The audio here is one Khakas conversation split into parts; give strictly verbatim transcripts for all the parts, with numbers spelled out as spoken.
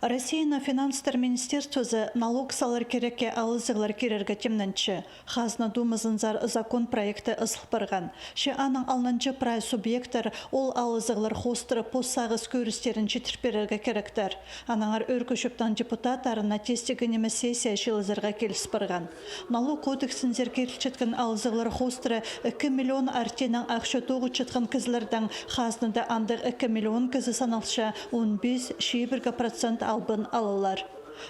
Россияның финанстар министерствозы налог салар кирекке алызығлар кирерге тимненче. Хазна думазынзар закон проекті ызыл парған. Че аның алнынҷа прай субъекттер ол алызығлар хоостыра пос сағыс кӧрістерін читір пирерге киректер. Аннаңар Ӧӧркі Чӧптің депутаттарына тестігі ниме сессия чыылызарға киліс парған. Налог кодексінзер кирілчеткен алызығлар хоостыра ікі миллион артиинең ахча тоғынчатхан кізілердең хазнада андағ ікі миллион кізі саналча, он пис чибіргі процент албын алалар.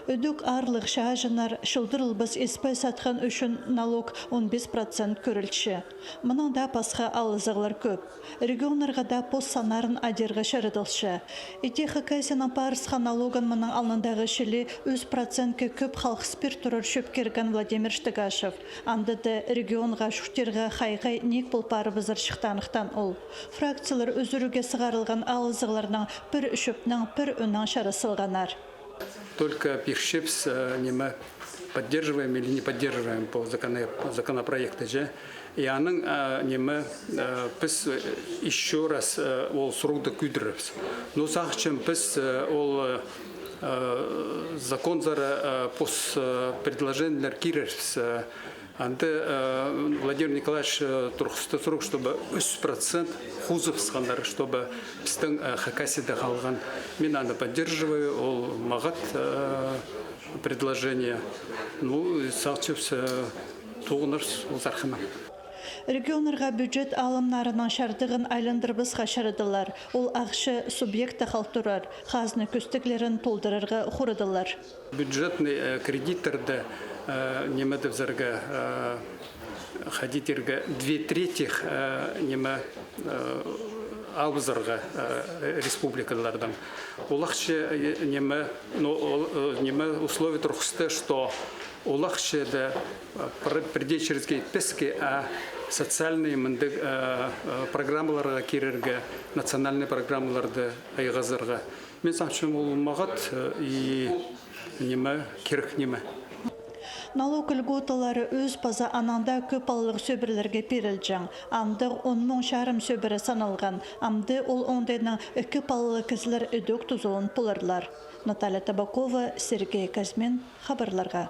Ідӧк аарлығ чааҷыннар, чылдырылбас испай сатхан ӱчӱн налог он пис процент кӧрілче. Мынаң даа пасха алызығлар кӧп. Регионнарға даа пос саннарын адирға чарадылча. Иди Хакасияның парысхан налогын мының алнындағы чіли ӱс процентке кӧп халғыс пир турар чӧп кирген Владимир Штыгашев. Анда даа регионға чуртирға хай-хай ниик пол парыбызар чыхтааннахтаң ол. Фракциялар ӱзӱрігге сығарылған алызығларның пір чӧпнең, пір ӱннең чарас салғаннар. Только пирчебіс, э, ниме, поддерживаем или не поддерживаем по законе-, законопроекту, че. И аның, э, ниме, э, піс, э, ещё раз, э, ол срокты кӧдірербіс. Но сағынчам, піс, э, ол, э, законзар, э, пос, э, предложениелер кирербіс, э, Анда, э, Владимир Николаевич, э, турғысты срок, чтобы ӱс процент хозыбысханнар, чтобы пістің, э, Хакасияда халған. Мин аны поддерживаю, ол мағат, э, предложение. Ну, и сағынчабыс, э, тоғынарбыс ол сархынаң. Регионнарға бюджет алымнарының чардығын айландырбасха чарадылар. Ол ахча субъектте хал турар, хазна кӧстіглерін толдырарға хурадылар. Бюджетный, э, кредиттерді, э, ниме тіпсерге, э, хайди тирге, две третьих, э, ниме, э, алыбызарға, э, республикалардаң. Ол ахча, э, ниме, ну, ол, э, ниме условие турғысты, что ол ахча даа, э, пір-, пірдее чирзер итпеске, а социальный мындағ, э, э, программаларға кирерге, национальный программаларды айғазарға. Мин сағынчам, ол мағат, э, и ниме, кирек ниме. Налог льготалары ӧс паза анаң даа кӧп палалығ сӧбірелерге пирілҷең. Андағ он муң чарым сӧбіре саналған. Амды ол оңдайнаң ікі палалығ кізілер ідӧк тузаланып поларлар. Наталья Табакова, Сергей Казьмин, хабарларға.